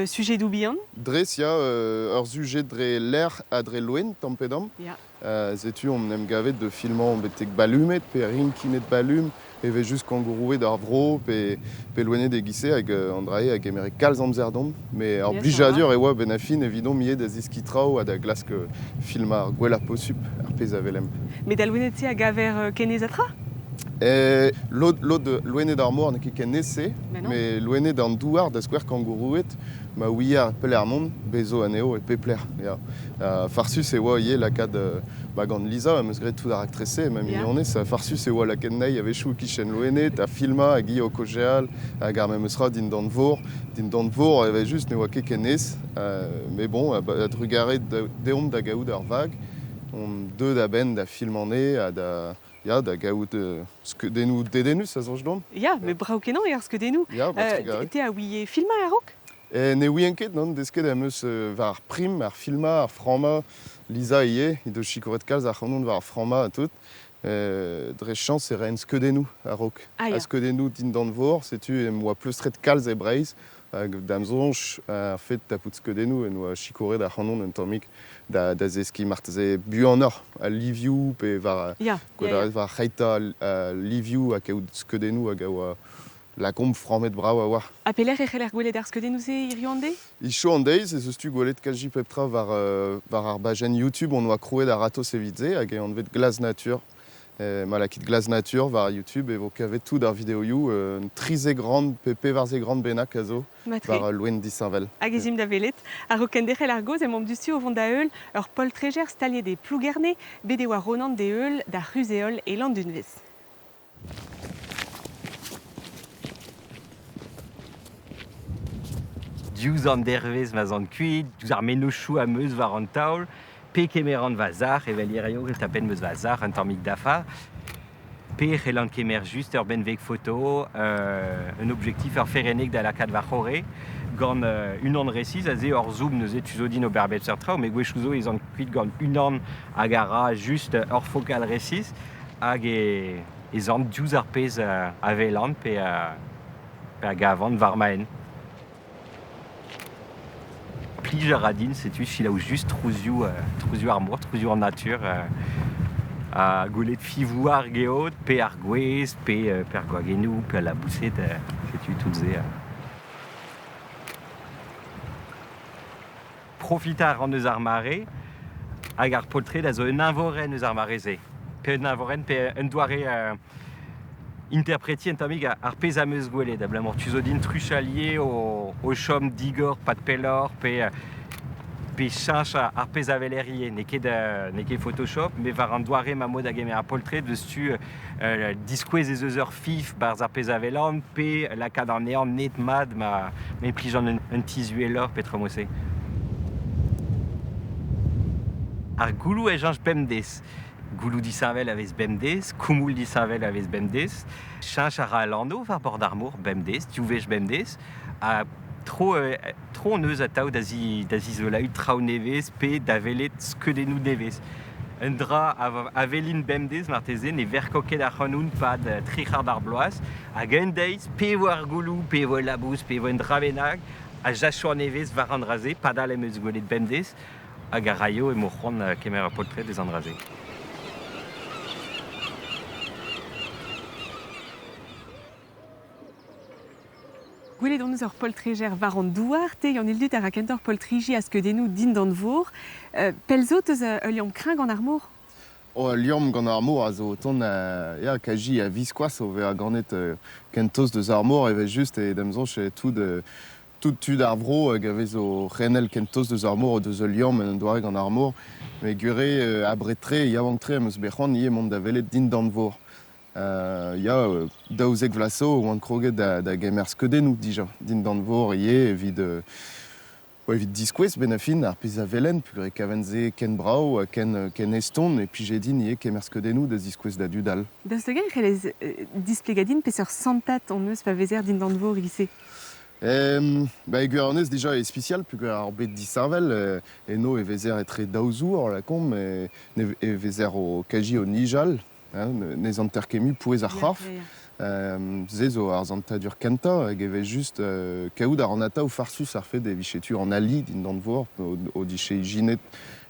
sujedoù bihan? Dres, ya, ur sujet dre lec'h ha dre loen, tamm pe damm. Setu omp 'n em gavet da filmañ betek balumed pe rinkined balum, evel-just kangouroued ar vro pe, pe loened e-giz-se hag an dra-se a gemere kalz amzer deomp. Mais ur blijadur e oa benn ar fin evidomp ivez da zeskiñ traoù ha da glask filmañ ar gwellañ posupl ar pezh a welemp. Met al loened-se a gaver ken aes ha tra? Lod, lod loened ar mor n'eo ket ken aes-se, met loened an douar, da skouer kangouroued, ma ouier pelec'h mont, bez zo anezho e pep lec'h. Ya. Farsus e oa ivez lakaat ba gant Lisa, am eus graet tout ar raktres-se, ma mignonez, farsus e oa lakaat anezhi a-wechoù e-kichen loened, ha filmañ, hag hi o kaozeal, hag ar memes tra dindan vor. Dindan vor, evel-just, ne oa ket ken aes, mais bon, a-drugarez deomp da gaout ar vag, on deuet a-benn da filmañ anezhe ha da ya, da gaout skeudennoù dedennus a soñj deomp. Ya, met brav-kenañ eo ar skeudennoù. Ya, ba trugarez. Te a ouie filmañ a-raok? Ne ouien ket, non, desket am eus war ar prim, ar filmañ, ar frammañ. Lisa ivez, he deus sikouret kalz ac'hanon war ar frammañ ha tout. Dre chañs e raen skeudennoù a-raok. Ah, ya. Ha skeudennoù dindan vor, setu em boa pleustret kalz e Breizh. Hag da'm soñj, ar fed tapout skeudennoù en doa sikouret ac'hanon un tammig da, da zeskiñ marteze buanoc'h al livioù pe war, Ya, ya, ya. war c'heitañ al livioù ha kaout skeudennoù hag a oa lakaomp frammet brav a-walc'h. Ha pelec'h e c'heller gwelet ar skeudennoù-se hiziv an deiz? Hiziv an deiz ez eus tu gwelet kazi pep tra war, war ar bajenn YouTube on oa krouet a-ratozh evit se hag eo anvet Glas Natur. Ma lakit Glas Natur war YouTube e vo kavet tout ar videoioù, un 13 grand pe 14 grand bennak a zo war ul loen disheñvel. Hag ez imp da welet. A-raok kenderc'hel ar gaoz emaomp diouzhtu o vont da heul ur poltrejer staliet e Plougerne, bet e oa Ronan d'e heul d'ar c'huzh-heol e Landunvez. Diouzh an dervezh ma 'z an kuit, diouzh ar mennozhioù am eus war an taol, pe kemeran va sac'h evel hiziv e tapen 'm eus va sac'h un tammig dafar, pe e c'hellan kemer just ur benveg foto, un objektif, ur ferennek da lakaat war-c'horre, gant unan resis, aze ur zoom neuze tu zo din ober bep seurt traoù, met gwechoù zo ez an kuit gant unan hag a ra just ur fokal resis, hag e ez an diouzh ar pezh a welan pe a, pe a gavan war ma hent. Plij a ra din, setu selaou just trouzioù, trouzioù ar mor, trouzioù an natur, ha gwelet fivoù ar geot, pe ar gwez, pe, pe ar gwagennoù, pe al laboused, setu tout se. Profitañ a ran eus ar mare hag ar poltred a zo un eñvorenn eus ar mare-se. Pe un eñvorenn, pe un doare interpretiñ un tammig ar pezh am eus gwelet. Abalamour tu zo din truchalier o, o chom digor pad pelloc'h pe pe cheñch ar pezh a weler ivez. N'eo ket, n'eo ket Photoshop, met war an doare ma mod da gemer ar poltred eus tu diskouez ez eus ur fif 'barzh ar pezh a welan pe lakaat anezhañ net-mat ma implijan un tizh uheloc'h petra mod-se. Ar gouloù a cheñch bemdez. Gouloù disheñvel a vez bemdez, koumoul disheñvel a vez bemdez. Cheñch a ra al anv war bord ar mor bemdez, div wech bemdez. Ha tro, tro hon eus atav da, zi, da zizolañ traoù nevez pe da welet skeudennoù nevez. Un dra a welin bemdez marteze ne verko ket ac'hanoun 'pad tri c'hard ar bloaz. Hag un deiz, pe vo ar gouloù, pe vo al labous, pe vo un dra bennak, a jacho an evezh war an dra-se, padal em eus gwelet bemdez, hag a raio emañ c'hoant kemer ur poltred eus an dra-se. Gwelet hon eus ur poltrejer war an douar, te Yann Ildut a ra kentoc'h poltriji ha skeudennoù dindan vor. Pell zo teus ul liamm kreñv gant ar mor? Oh, ul liamm gant ar mor a zo o tont ya, kazi a-viskoazh o vezañ ganet ken tost deus ar mor evel-just e da'm soñj eo tout Tout tud ar vro hag a vez o c'henel ken tost deus ar mor o deus ul liamm en un doare gant ar mor. Met gwir eo abred-tre, yaouank-tre am eus bet c'hoant ivez mont da welet dindan-vor. Ya, 12 vloaz zo oan kroget da gemer skeudennoù dija dindan-vor ivez evit evit diskouez benn ar fin ar pezh a welen peogwir e kaven se ken brav ha ken eston e plije din ivez kemer skeudennoù da ziskouez da dud all. Daoust hag-eñ e c'hellez displegañ din peseurt santad hon eus pa vezer dindan-vor e-giz-se? Ba e gwirionez dija eo spesial peogwir ar bed disheñvel eno e vezer etre daou zour lakaomp e vezer o kaji o nijal ne zanter ket mui pouez ar c'horf. Se zo ar santadur kentañ hag e vez just kaout a ran atav farsus ar fed e vije tu an ali dindan-vor o dije ijinet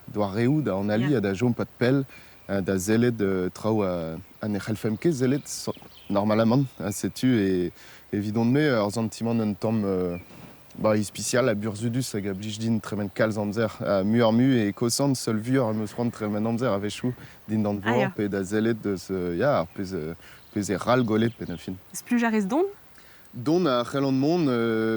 doareoù da analiñ ha da chom pad pell da sellet traoù ha ne c'hellfemp ket sellet normalamant. Ha setu evidon-me ur santimant un tamm ba, ispisial ha burzhudus hag a blij din tremen kalz amzer. Muioc'h-mui e kosan, seul vuioc'h am eus c'hoant tremen amzer a-wechoù dindan vor pe da sellet deus ya, ar pezh e ral gwelet benn ar fin. Spluj a rez don? Dont a c'hellan mont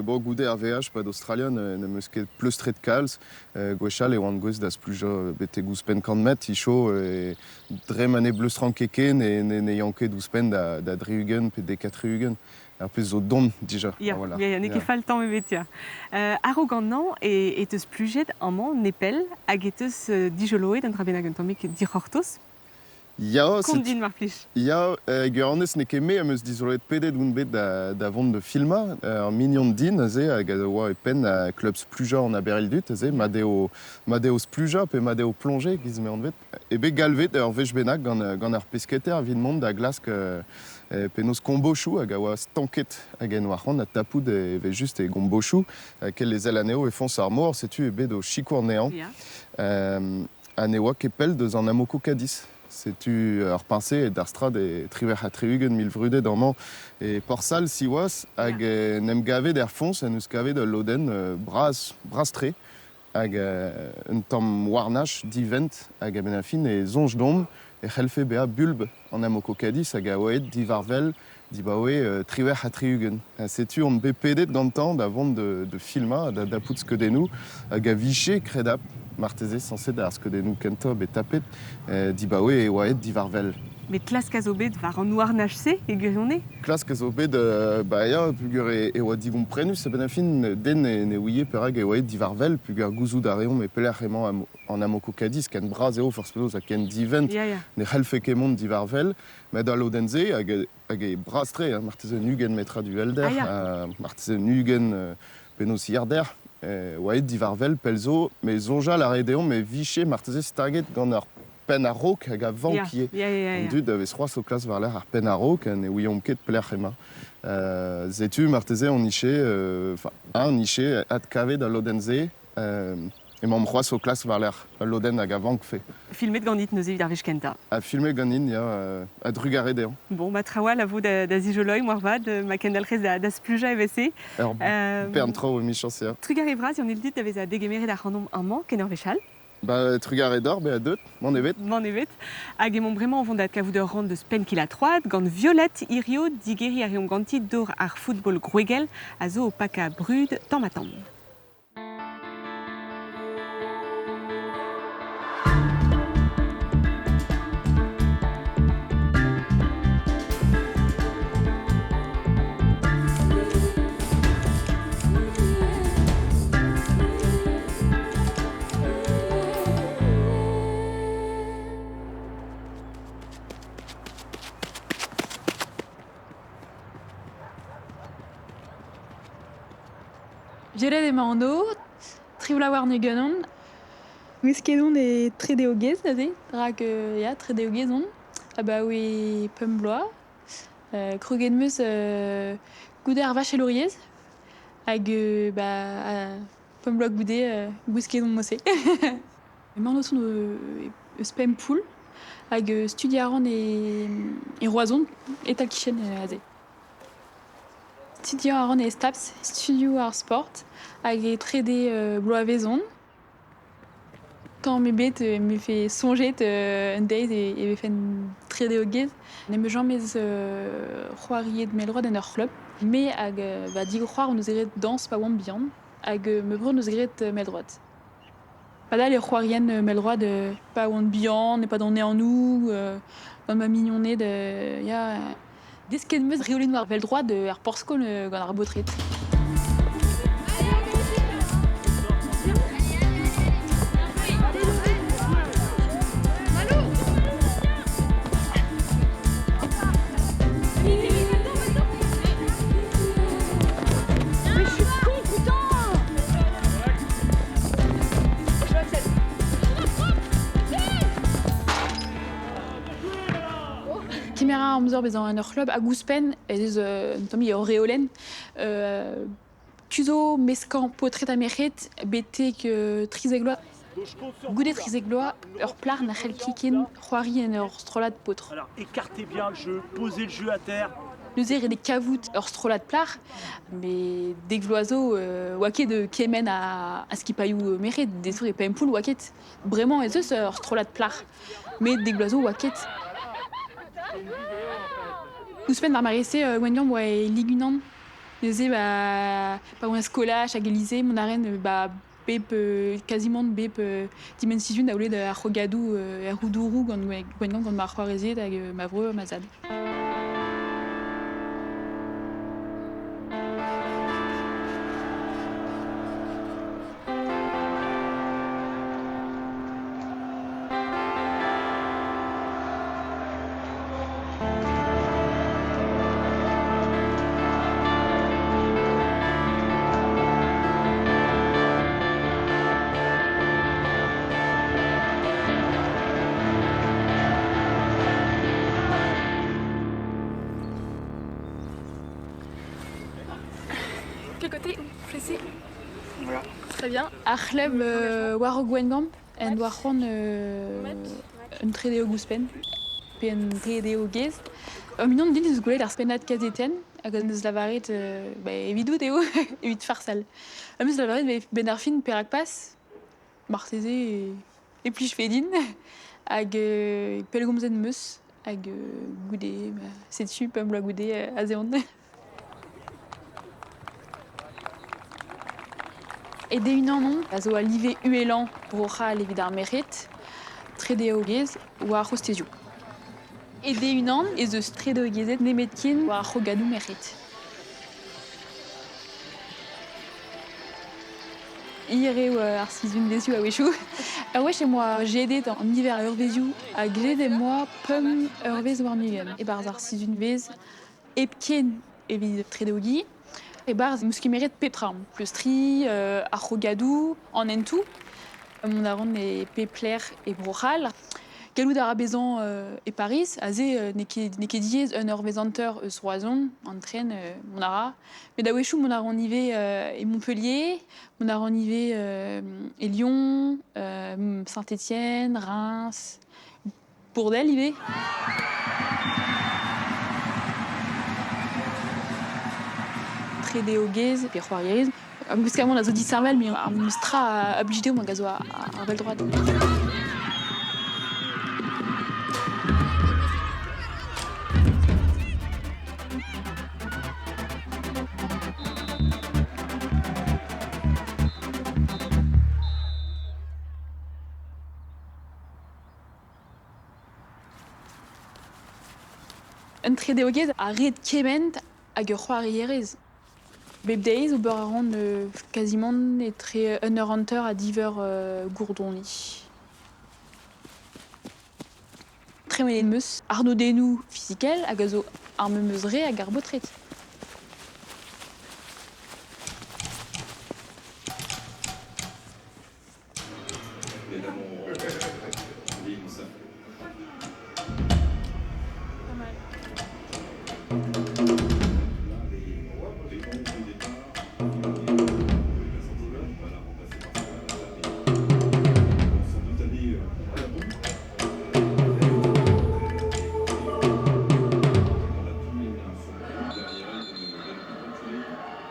bon, goude ar veaj pad Aostralia n'em eus ket pleustret kalz. Gwechall e oan gouest da splujañ betek ouzhpenn kant metr hiziv. Dre ma ne bleustran ket ken ne yan ket ouzhpenn da dri-ugent pe dek ha tri-ugent. Ar pezh zo don dija. Ya, voilà. Ya, n'eo ket fall tamm ebet, ya. A-raok an hañv e teus splujet amañ nepell hag e teus dijoloet un dra bennak un tammig dic'hortoz. Ya, Kont din mar plij. Ya, gwirionez n'eo ket me am eus dizoloet pedet on bet da vont da filmañ. Ur mignon din aze hag a oa e penn klub splujañ an Aber-Ildut aze, mat eo splujañ pe mat eo ploñje giz m'eo anvet. Eo bet galvet ur wech bennak gant ar pesketaer evit mont da glask penaos kombochoù hag a oa stanket hag en oa c'hoant da tapout evel-just e gombochoù. Kel lezel anezho e foñs ar mor, setu eo bet o sikour anezhañ. Ha ne oa ket pell deus an Amoco Cadiz. Setu ur peñse d'ar strad e 78 vrudet amañ e Porsal siwazh hag en em gavet er foñs en deus kavet ul lodenn bras, bras-tre hag un tamm warnach divent hag a-benn ar fin e soñj deomp e c'hellfe bezañ bulb an Amoco Cadiz hag a oa aet diwar-wel dibaoe 78. Setu on bet pedet gantañ da vont da filmañ, da dapout skeudennoù hag a vije kredapl marteze sañset ar skeudennoù kentañ bet tapet dibaoe e oa aet diwar-wel. Met klask a zo bet war an houarnaj-se e gwirionez? Klask a zo bet, ba ya, peogwir e oa digomprenus a-benn ar fin, den ne ouie perak e oa aet diwar-wel, peogwir gouzout a reomp e pelec'h emañ an Amoco Cadiz, ken bras eo forzh penaos ha ken divent, ne c'hellfe ket mont diwar-wel. Met al lodenn-se hag e bras-tre, hein, marteze un 20 metrad uhelder, marteze un 20 penaos hirder, oa aet diwar-wel pell zo, met soñjal a rae deomp e vije marteze staget gant ar penn a-raok hag a vank ivez. An dud a vez c'hoazh o klask war-lerc'h ar penn a-raok, ne ouiomp ket pelec'h emañ. Setu marteze on niche, enfin, un niche adkavet al lodenn-se, Emaomp c'hoazh o klask war-lerc'h ul lodenn hag a vankfe. Filmet ganit neuze evit ar wech kentañ. Ha filmet ganin, ya, a-drugarez dezhañ. Bon, ma trawal a vo da zijoloiñ moarvat, ma kendalc'hez da splujañ evel-se. Ur bern traoù emichañs, ya. Trugarez vras, Yann dit da vezañ degemeret ac'hanomp amañ, ken ur wech all. Ba, trugarez deoc'h bezañ deuet, mann ebet. Mann ebet. Hag emaomp bremañ o vont da adkavout ur rann deus penn-kil-ha-troad gant Violette hirio digeriñ a reomp ganti dor ar football gwregel a zo o pakañ brud tamm-ha-tamm. Gwelet emañ an anv, tri bloaz warn-ugent on. Gwisket on e tredeogez neuze, rak ya, tredeogez on abaoe pemp bloaz. Kroget 'm eus goude ar vachelouriezh hag bah pemp bloaz goude gwisket on mod-se. Emaon o tont eus Pempoull hag studiañ a ran e Roazhon, e-tal-kichen aze. Studiañ a ran e STAPS, studioù ar sport, hag e trede bloavezh on. Tamm ebet me fe soñjet un deiz e vefen tredeogez. Ne me james c'hoariet mell-droad en ur c'hlub. Me hag va digoc'hoar hon eus graet dañs pa oamp bihan hag ma breur neus graet mell-droad. Padal e c'hoarien mell-droad pa oan bihan, e-pad an ehanoù, gant ma mignoned, ya. Desket 'm eus reolennoù ar vell-droad er porzh-skol gant ar baotred. Kemer a ra amzer bezañ en ur c'hlub hag ouzhpenn ez eus un tammig ur reolenn. Tu zo meskañ paotred ha merc'hed betek 13 vloaz. Goude 13 vloaz, ur plac'h na c'hell ket ken c'hoari en ur strollad paotr. Alors écartez bien le jeu, posez le jeu à terre. Neuze ret eo kavout ur strollad plac'h, met dek vloaz zo oa ket kement a skipailhoù merc'hed, dezho e Pempoull oa ket. Bremañ ez eus ur strollad plac'h, met dek vloaz zo oa ket. Ouzhpenn d'ar mare-se, Gwengamp oa e Lig unan. Neuze ba, pa oa skolaj hag e lise, mont a ren ba bep quasiment bep dibenn-sizhun da welet ar c'hrogadoù er roudourou gant Gwengamp gant ma c'hoarezed hag ma vreur ma zad. Quel côté Précis. Voilà. Très bien. Ar c'hlub war Gwengamp en doa c'hoant un tredeog ouzhpenn pe un tredeogez. Ur mignon din eus gwelet ar pennad kazetenn hag en deus lavaret ba, evidout eo, evit farsal. Am eus lavaret ba, benn ar fin perak pas, marteze e plijfe din hag pellgomzet 'm eus hag goude ba, setu pemp bloaz goude aze on. E de-unan on a zo al live uhelañ Bro-C'hall evit ar merc'hed, tredeogez war ar c'hostezioù. E de-unan ez eus tredeogezed nemetken war ar c'hrogadoù merc'hed. Hir eo ar sizhunvezhioù a-wechoù. Ur wech em boa jedet an niver a eurvezhioù ha graet em boa pemp eurvezh warn-ugent e-barzh ar sizhunvezh hepken evit tredeogiñ. E-barzh 'm eus kemeret pep tra, pleustriñ, ar c'hrogadoù, an hentoù. Mont a ran e pep lec'h e Bro-C'hall. Gallout a ra bezañ e Pariz. Aze n'eo ket n'eo ket diaes un eurvezh hanter eus Roazhon, an tren mont a ra. Met a-wechoù mont a ran ivez e Montpellier, mont a ran ivez e Lyon, Saint-Étienne, Reims, Bourdel ivez. Tredeogez pe c'hoarierez. Ar gwiskamant a zo disheñvel, met ar memes tra a blij dezho hag a zo ar vell-droad. Un tredeogez a red kement hag ur c'hoarierez. Bep deiz ober a ran kazimant etre un eur hanter ha div eur gourdoniñ. Tremenet 'm eus arnodennoù fizikel hag a zo ar memes re hag ar baotred.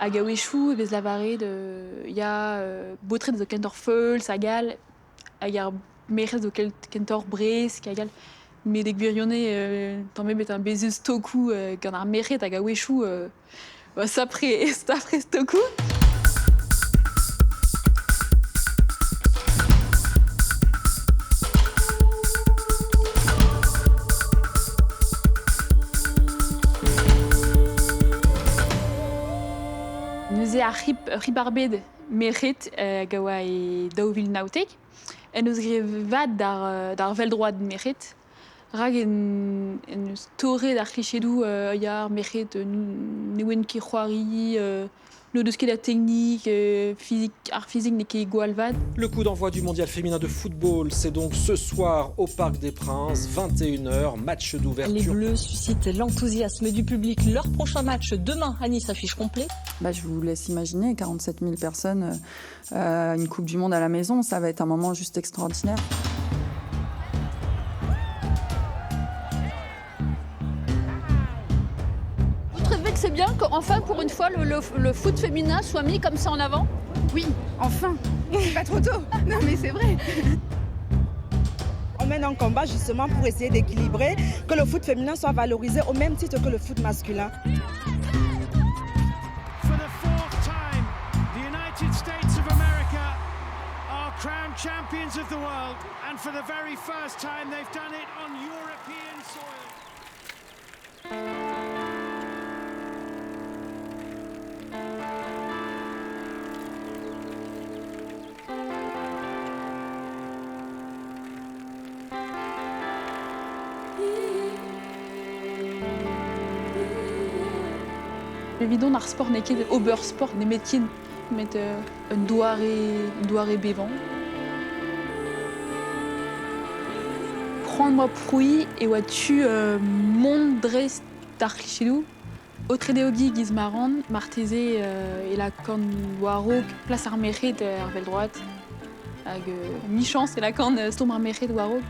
Hag a-wechoù e vez lavaret ya baotred zo kentoc'h feuls hag all. Hag ar merc'hed zo kentoc'h bresk hag all. Met e gwirionez, tamm ebet un bez eus stokoù gant ar merc'hed hag a-wechoù ba sapre, sapre stokoù. Neuze ar c'hib ar bed merc'hed hag a oa e 2019 en deus graet vat d'ar vell-droad merc'hed rak en deus torret ar c'hlichedoù ya ar merc'hed ne oant ket c'hoari n'o deus ket a teknik fizik ar fizik n'eo ket gwall vat. Le coup d'envoi du mondial féminin de football, c'est donc ce soir au Parc des Princes, 21h, match d'ouverture. Les Bleus suscitent l'enthousiasme du public. Leur prochain match demain à Nice affiche complet. Bah, je vous laisse imaginer, 47 000 personnes, une Coupe du Monde à la maison, ça va être un moment juste extraordinaire. Vous trouvez que c'est bien qu'enfin, pour une fois, le foot féminin soit mis comme ça en avant? Oui, enfin. C'est pas trop tôt. Non mais c'est vrai. On mène un combat justement pour essayer d'équilibrer, que le foot féminin soit valorisé au même titre que le foot masculin. For the fourth time, the United States of America are crowned champions of the world, and for the very first time they've done it on European soil. Evidon ar sport n'eo ket ober sport nemetken, met un doare bevañ. C'hoant 'moa prouiñ e oa tu mont dreist d'ar c'hlichedoù. Aotredeogi giz ma ran, marteze e lakaan war-raok plas ar merc'hed er vell-droad. Hag michañs e lakaan stourm ar merc'hed war-raok.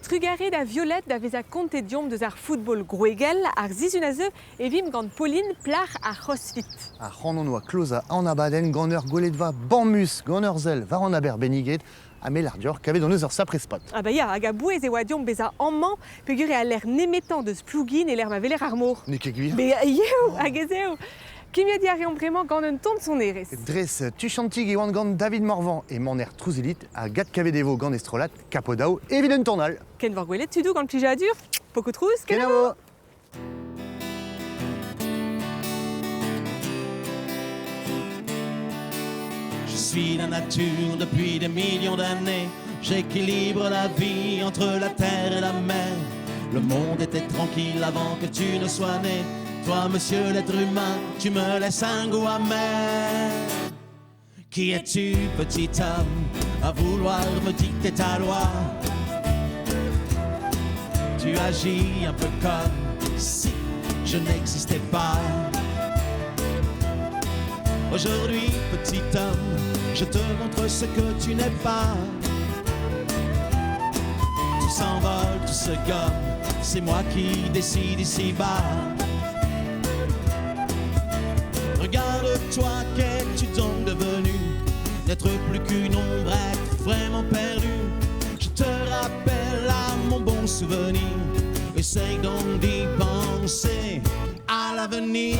Trugarez da Violette da vezañ kontet deomp deus ar football gwregel ar sizhun a zeu e vimp gant Pauline plac'h ar CrossFit. Ar c'hanon oa klozañ an abadenn gant ur gweledva bamus gant ur sell war an aber benniget ha me lâr deoc'h kavet hon eus ur sapre spot. Ah bah ya, hag a-bouez e oa deomp bezañ amañ peogwir eo al lec'h nemetañ deus Plougin e-lec'h ma weler ar mor. N'eo ket gwir. Mais eo, hag ez eo. Kimiadiñ a reomp bremañ gant un tamm sonerezh. Dres tuchantig e oan gant David Morvan e maner Trouzilit ha gad kavet e vo gant e strollad Capodao evit un ton all. Ken vor gwelet tudoù gant plijadur, poko trouz, kenavo! Je suis la nature depuis des millions d'années. J'équilibre la vie entre la terre et la mer. Le monde était tranquille avant que tu ne sois né. Toi, monsieur l'être humain, tu me laisses un goût amer. Qui es-tu, petit homme, à vouloir me dicter ta loi? Tu agis un peu comme si je n'existais pas. Aujourd'hui, petit homme, je te montre ce que tu n'es pas. Tout s'envole, tout se gomme, c'est moi qui décide ici-bas. Regarde-toi, qu'es-tu donc devenu? N'être plus qu'une ombre, être vraiment perdu. Je te rappelle à mon bon souvenir. Essaye donc d'y penser à l'avenir.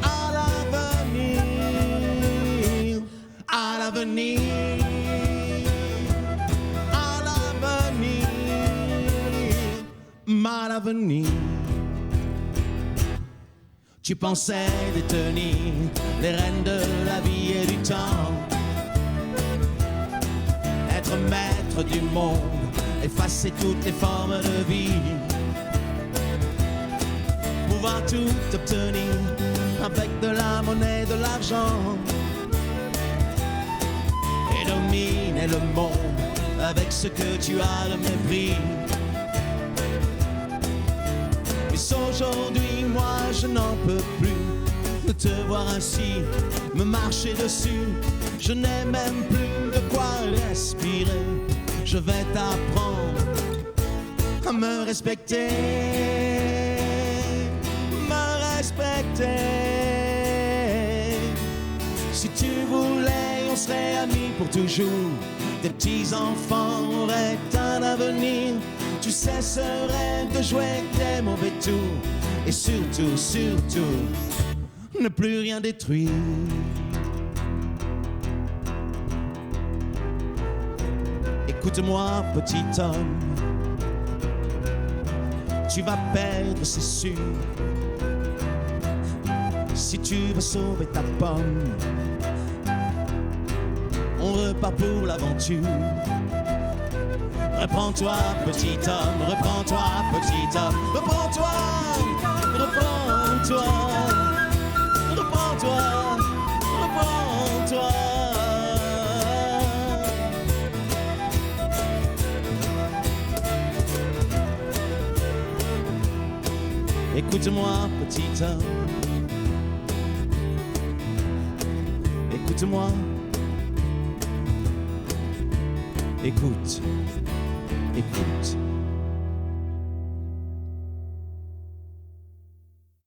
À l'avenir. À l'avenir. À l'avenir. Mal avenir. Tu pensais détenir les rênes de la vie et du temps, être maître du monde, effacer toutes les formes de vie, pouvoir tout obtenir avec de la monnaie, de l'argent, et dominer le monde avec ce que tu as de mépris. Mais aujourd'hui, moi je n'en peux plus. De te voir ainsi me marcher dessus, je n'ai même plus de quoi respirer. Je vais t'apprendre à me respecter, me respecter. Si tu voulais, on serait amis pour toujours. Des petits enfants auraient un avenir. Tu cesserais de jouer tes mauvais tours. Et surtout, surtout, ne plus rien détruire. Écoute-moi, petit homme, tu vas perdre, c'est sûr. Si tu veux sauver ta pomme, on repart pour l'aventure. Reprends-toi, petit homme, reprends-toi, petit homme, reprends-toi, reprends-toi, reprends-toi, reprends-toi. Écoute-moi, petit homme. Écoute-moi. Écoute. Écoute.